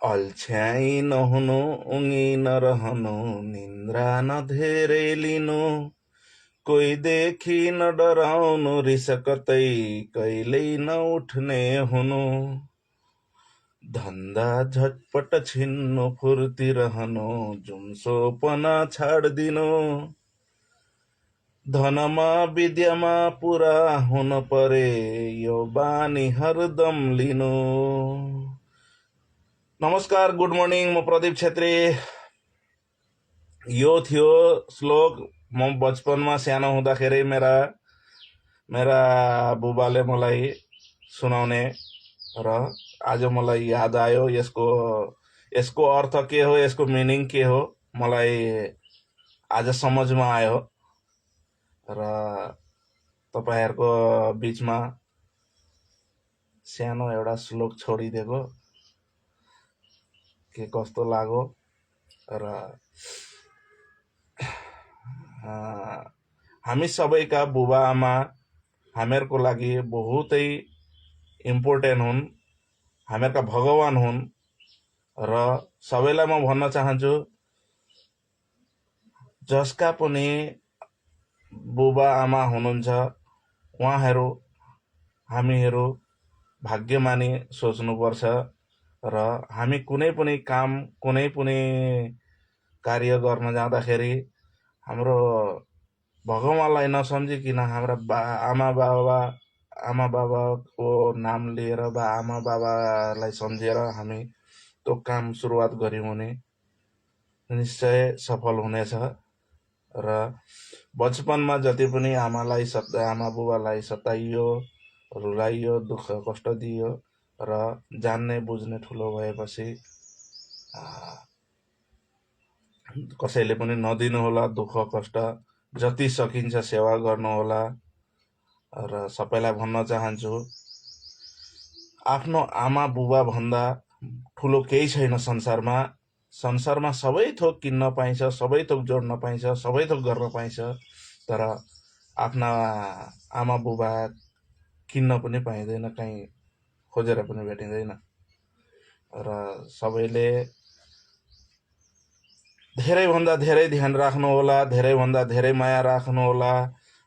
अल्छ्याई नहुनु उङ्गी नरहनु निन्द्रा नधेरै लिनु कोही देखि न डराउनु रिस कतै कहिल्यै नउठ्ने हुनु धन्दा झटपट छिन्नु फुर्ती रहनु जुम्सोपना छाड्दिनु धनमा विद्यामा पुरा हुन परे यो बानी हरदम लिनु। नमस्कार, गुड मर्निङ। म प्रदीप छेत्री। यो थियो श्लोक म बचपनमा सानो हुँदाखेरि मेरा बुबाले मलाई सुनाउने र आज मलाई याद आयो। यसको अर्थ के हो, यसको मिनिङ के हो मलाई आज समझमा आयो र तपाईहरुको बीचमा सानो एउटा श्लोक छोडिदिएको के कस्तो लाग्यो र हामी सबैका बुबा आमा हामीहरूको लागि बहुतै इम्पोर्टेन्ट हुन्, हामीहरूका भगवान हुन् र सबैलाई म भन्न चाहन्छु जसका पनि बुबा आमा हुनुहुन्छ उहाँहरू हामीहरू भाग्यमानी सोच्नुपर्छ र हामी कुनै पनि काम कुनै पनि कार्य गर्न जाँदाखेरि हाम्रो भगवानलाई नसम्झिकन हाम्रा आमा बाबाको नाम लिएर बा आमा बाबालाई सम्झेर हामी त्यो काम सुरुवात गर्यौं भने निश्चय सफल हुनेछ र बचपनमा जति पनि आमा बुबालाई सताइयो, रुलाइयो, दुःख कष्ट दियो र जान्ने बुझ्ने ठुलो भएपछि कसैले पनि नदिनु होला दुःख कष्ट, जति सकिन्छ सेवा गर्नु होला र सबैलाई भन्न चाहन्छु आफ्नो आमा बुबा भन्दा ठुलो केही छैन संसारमा सबै थोक किन्न पाइन्छ, सबै थोक जोड्न पाइन्छ, सबै थोक गर्न पाइन्छ, तर आफ्ना आमा बुबा किन्न पनि पाइँदैन, कहीँ खोजेर पनि भेटिँदैन र सबैले धेरै भन्दा धेरै ध्यान राख्नु होला, धेरै भन्दा धेरै माया राख्नु होला।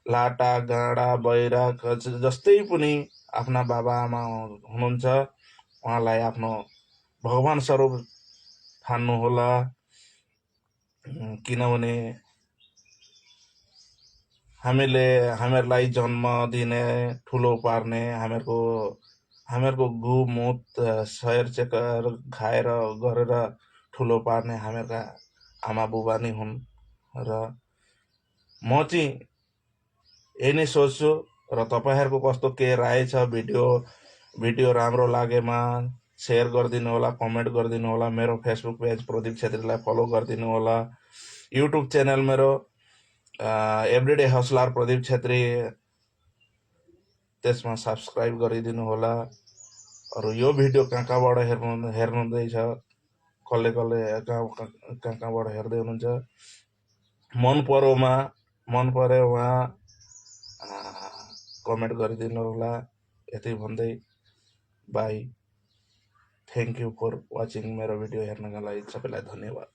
लाटा गाडा बहिरा जस्तै पनि आफ्ना बाबा आमा हुनुहुन्छ उहाँलाई आफ्नो भगवान स्वरूप ठान्नु होला, किनभने हामीहरूलाई जन्म दिने, ठुलो पार्ने, हामीहरूको गुमुत सयर चेकर खाएर गरेर ठुलो पार्ने हामीहरूका आमा बुबा नै हुन् र म चाहिँ यही नै सोच्छु र तपाईहरुको कस्तो के राय छ, भिडियो राम्रो लागेमा शेयर गरिदिनु होला, कमेन्ट गरिदिनु होला, मेरो फेसबुक पेज प्रदीप छेत्रीलाई फलो गरिदिनु होला, युट्युब च्यानल मेरो एभ्रीडे हसलर प्रदीप छेत्री त्यसमा सब्स्क्राइब गरिदिनु होला। अरु यो भिडियो कहाँबाट हेर्नुहुँदैछ, कसले कहाँबाट हेर्दै हुनुहुन्छ, मन परेमा कमेन्ट गरिदिनु होला। यति भन्दै bye, thank you for watching. मेरो भिडियो हेर्नका लागि सबैलाई धन्यवाद।